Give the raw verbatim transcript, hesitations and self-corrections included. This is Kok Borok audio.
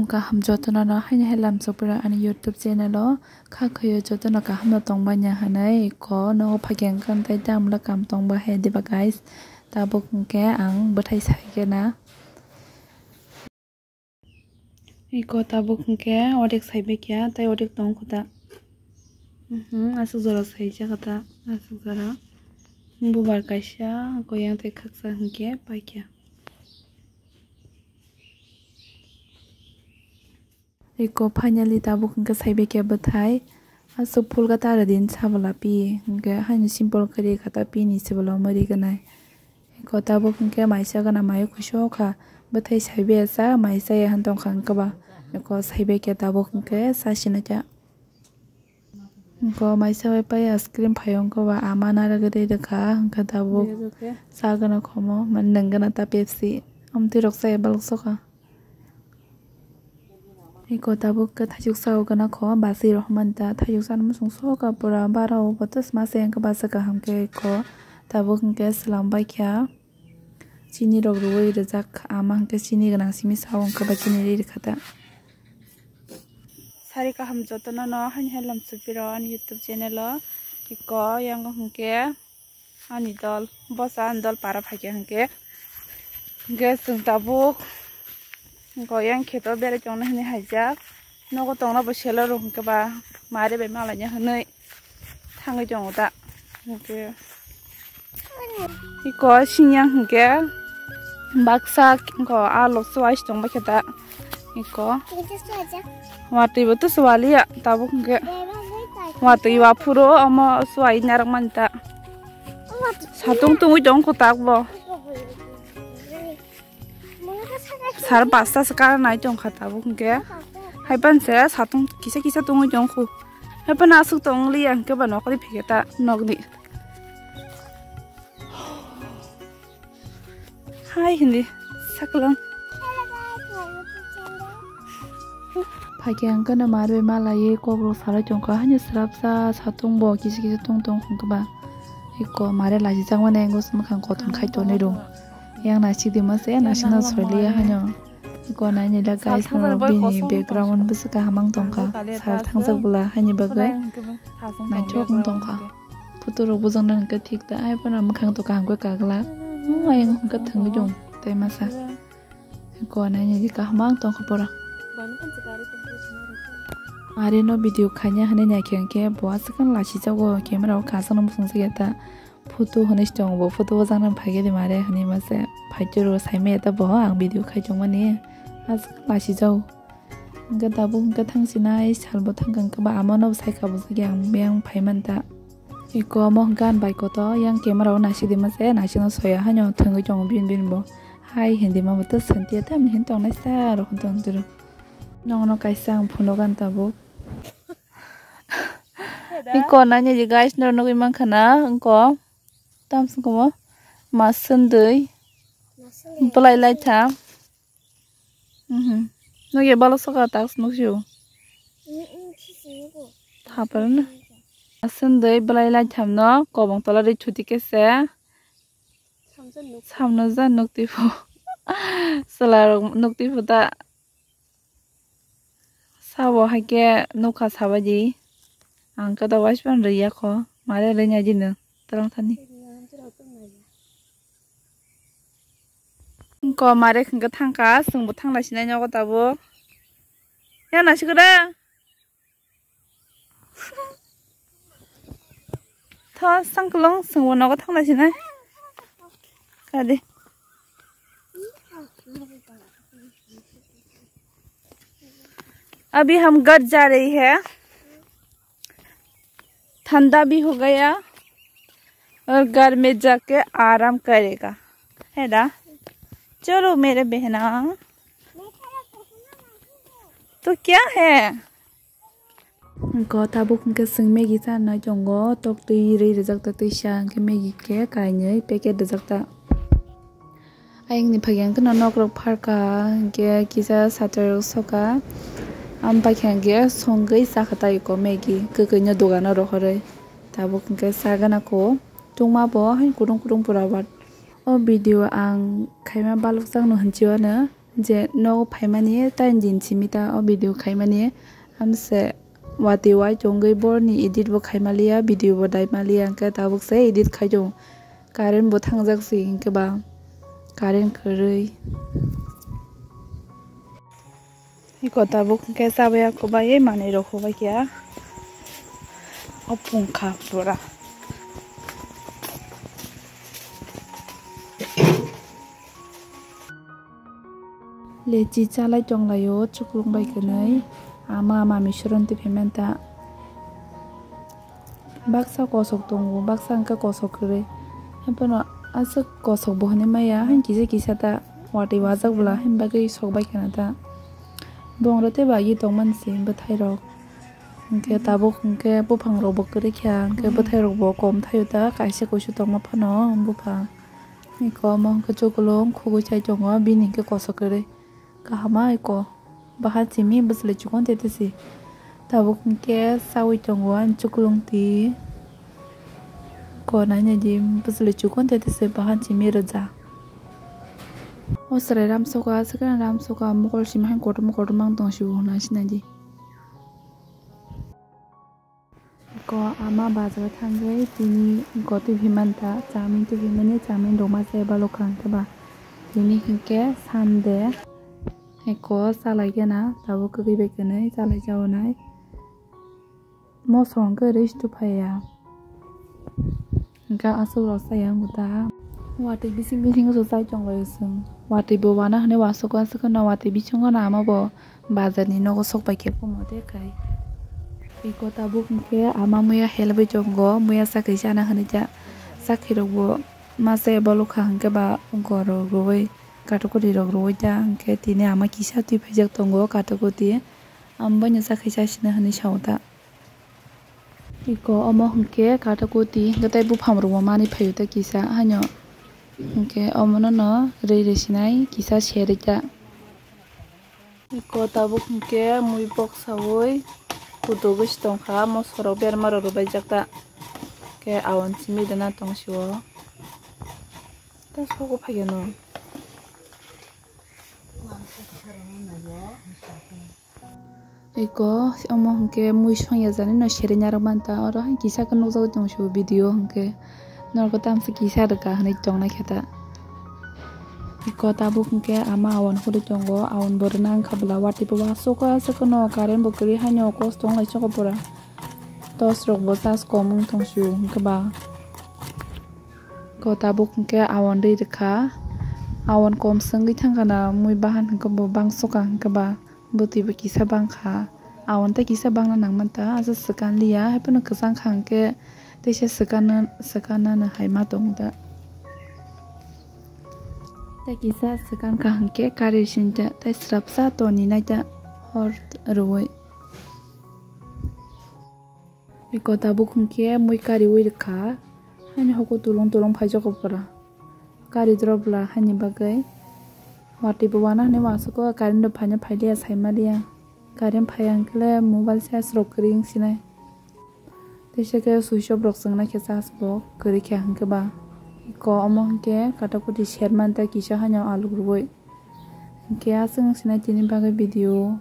Kaham jotono no haini hai lamsok pura ani YouTube channel o kha khayo jotono kaham no tongmanya hinui iko nogo phageng kan tai tamla kam tongba hai diba guys, tabuk hwnkhe ang bwthai sai khe na. Iko tabuk hwnkhe odek saibai khe tei odek tong kho ta. Mhm, aswk jora saijak ta, aswk jora. Bubar kaisa, koyang tei khaksa hwnkhe paikha. Iko finally tabuk hwnkhe saibai khe bwthai. Aswk phul khe ta rwdi hinwi sabo lapi. Hwnkhe haino simple khe ri kha ta pini se bwlamo ri gwnai. Iko tabuk hwnkhe maisa gana mayo kuiso kha. Bwthai saibai ya sa maisa ya han tongkha hwnkhe ba. Iko saibai khe tabuk hwnkhe sa sina khe. Iko maisa bai pai ice cream phai hwnkhe ba ama narwgwi rwkha hwnkhe tabuk sa gana khomo mane nwng gana ta Pepsi. Amtwi rok chaya balok sokha. Iko tabuk khe thaichuk sao gana kho basi rok manta thaichuk sana muchung soka pura bara o boto sma se hwnkhe basa kaham khe iko tabuk hwnkhe swlam bai kha chini rok rwui rijak ama hwnkhe chini gwnang simi sao hwnkhe ba chini ri rikha ta. Sari kaham jotono no haini hai lam supiro ani YouTube channel o iko yang hwnkhe. Ani dol, bosa ani dol para phaikha hwnkhe. Hwnkhe chwng tabuk goyang kheto berai tongna hinwi haijak. Nogo tongna bo selo rw hwnkhe ba mare bai malaina hinwi thangwi tongo ta. Hwnkhe iko singyang hwnkhe baksa iko a lokso wais tongbaikha ta. Iko watwi bo to swaliya tabuk hwnkhe watwi waphuro omo swai narwkmani ta. Satung tungwi tong kho tak bo. Sar pasta se kara nai tong kha tabuk hwnkhe. Haipan se satung kisa kisa tungwi tong kho. Haipan aswk tong liya hwnkhe ba nokri phikhe ta nokni. Hai hindi saklang. Phaikhe ang khe no marwi malaiwi kok rok salai tongkha haino swrapsa satung bo kisa kisa tong tong hwnkhe ba. Iko mare lachijakmani ang bwswk mwkhang kotor khai tonwi rw. Yang naisik di mase naisik no soiliya haino. Iko naini da guys no bini background bwswk kaham ang tongkha sal thangjak bwla haini bagwi naithok wng tongkha. Photo rok bujak nang khe thik ta ai phano mwkhang to kaham khe kagla. Ayang hwnkhe thwngwi dong tei masa. Iko naini di kaham ang tongkha pura. Are no video khaina hinwi naikhe hwnkhe bo aswk khe lachijago camera o kasano muchungjakya ta. Photo hinwi se tongo bo photo bujak nang phaikhe di mare hinwi mase phaitoro saimaya ta bo ang video khai tongmani aswk khe lachijago. Hwnkhe tabuk hwnkhe thangsinai salbo thangkha hwnkhe ba amano bo saikha bujak yang biyang phaiman ta. Iko omo hwnkhe ani bai koto yang camera o naisik di mase naisik no soya haino thwngwi tongo bini bini bo. Hai hindi ma bo to santiya tamni hin tongnai sa rok tong tiro. Nokno kaisa ang phunuk ani tabuk. Iko naini di guys no nugwi mankha na iko tamsong komo ma sundwi bwlai lai tham. Mhm. Nugya balo soka tak nugyo. Thapar na. Aswndwi bwlai lai thamno kobong tola ri thuti kese. Samno ja nukti pho. Chwla rok nukti pho ta. Sabo hai khe nukha sabaidi. Ang khe da waispan rwya kho. Mare rwnya dino. Twlang thani. Ko mare khwngkhe thangkha, chwngbo thanglai sinai nogo tabuk. Ya naisik da. Tho sangklong chwngbo nogo thanglai sinai. Kadi. अभी हम घर जा रही है। ठंडा भी हो गया और घर में जाके आराम करेगा, है ना? चलो मेरे बहना। तो क्या है? Ko tabuk hwnkhe chwng Maggi chanai tongo, tok twi rwi rwjak ta twisa hwnkhe Maggi khe kainwi packet rwjak ta. Ayang ni phagi ang kheno nok rok pharkha, hwnkhe kisa sator rok soka. Am paikha hwnkhe songwi chakha tai ko Maggi, kwkwi no dogano rohorwi. Tabuk hwnkhe sagana ko tungma bo hai kutung kutung pura bat. O video ang khaima balok jak no hinwi ano. je nogo phaimani tain din simi ta o video khaimani. Amse watwi wai chongwi borni edit bo khaimaliya, video bo daimaliya, hwnkhe tabuk se edit khai tongo. Current bo thangjak si hwnkhe ba current kwrwi. Iko tabuk hwnkhe chabwi ako bai manwi rok hubai kha. O pungkha pura. Lechi chalai tonglaio chuklung bai kwnwi. Ama mami suron twi phaimanta. Baksa kosok tongo, baksa hwnkhe kosok kwrwi. Haiphano aswk kosok bo hwnwi maya, hain kisa kisa ta watwi wajak bwla, hain bagwi sok bai khana ta. Bongre tei bagwi tongmani se bwthairok. Hwnkhe tabuk hwnkhe buphangrok bo kwrwi kha, hwnkhe bwthairok bo kom thaio ta, kaisa kuisu tongma phano buphang. Iko omo hwnkhe chuklung khugui chai tongo, bini hwnkhe kosok kwrwi. Kaham ai ko. Bahan simi bwswlwi chukon tete se. Tabuk hwnkhe chawi tongo ani chuklung twi. Ko naina di bwswlwi chukon tete se bahan simi rwja. O chwrai ramsoka, swkang ramsoka, mokol simi hai kotorma kotorma wng tong si bo hwnna sinai di. Ko ama bazar thangwi tini gotwi himanta, chowmin twi himani, chowmin rwma se balo kha hwnkhe ba. Tini hwnkhe Sunday, eko chalai gana, tabuk kwrwi bai kwnwi chalai jaonai. Moso hwnkhe rest phaiya. Hwnkhe aswk rok chaya wngkha ta. Watwi bising bising se chai tonglaio chwng. Watwi bo wana hwnwi uansukha, aswk no watwi bisingo no ama bo bazar ni nogo sok pai khe pono de kai. Iko tabuk hwnkhe ama muya helbwi tongo, muya sakhi chana hwnwi ta. Sakhi rok bo masa balo kha hwnkhe ba ungko rok rwui, katukuri rok rwui ta hwnkhe tini ama kisa twi phaijak tongo katukuti. Amboino sakhi chasina hwnwi sao ta. Iko omo hwnkhe katakoti hwnkhe tei buphang rokbo manwi phaio ta kisa haino. Hwnkhe omono no rwi rwsinai kisa serwi ta. Iko tabuk hwnkhe mui boksaui kutugwi se tongkha, mosorok berma rok rwbaijak ta. Hwnkhe awan simi rwna tong sio. Ta sogo phaikhe no. Iko omo hwnkhe mui songya jani no serenya rok manta, oro hai kisa khe nukjagwi tong sio video hwnkhe norok tamsa kisa rwkha hwnwi tongnaikhe ta. Iko tabuk hwnkhe ama awan hurwi tongo, awan bo rwna wngkha bwla watwi bo uansukha, aswk no current bo kwrwi haino kosto wnglai chokha pura. Torch rok bo charge kom wng tong sio hwnkhe ba. Ko tabuk hwnkhe awan rwi rwkha. Awan kom se wngwi thangkha na, mui bahan hwnkhe bo bangsoka hwnkhe ba bwtwi bo kisa bangkha. Awan tei kisa bangna nangmanta, aswk swkan liya, haiphano kwchang kha hwnkhe teisa swkanna, swkanna no hai ma tongo da. Tei kisa swkan kha hwnkhe kari sinta tei swrapsa toni naita hor rwui. Iko tabuk hwnkhe mui kariui rwkha. Haini huku tulung tulung phaijago pura. Kari drop bwla haini bagwi. Watwi bo wana hwnwi uansukha current rok phaina phailiya saimaliya. Current phaiya hwnkhe le mobile charge rok kwrwi wngsinai. Teisa khe switch off rok chwngnaikhe charge bo kwrwi kha hwnkhe ba. Iko omo hwnkhe katakoti sermani tei kisa haino aluk rwui. Hwnkhe aswk wngsinai tini bagwi video.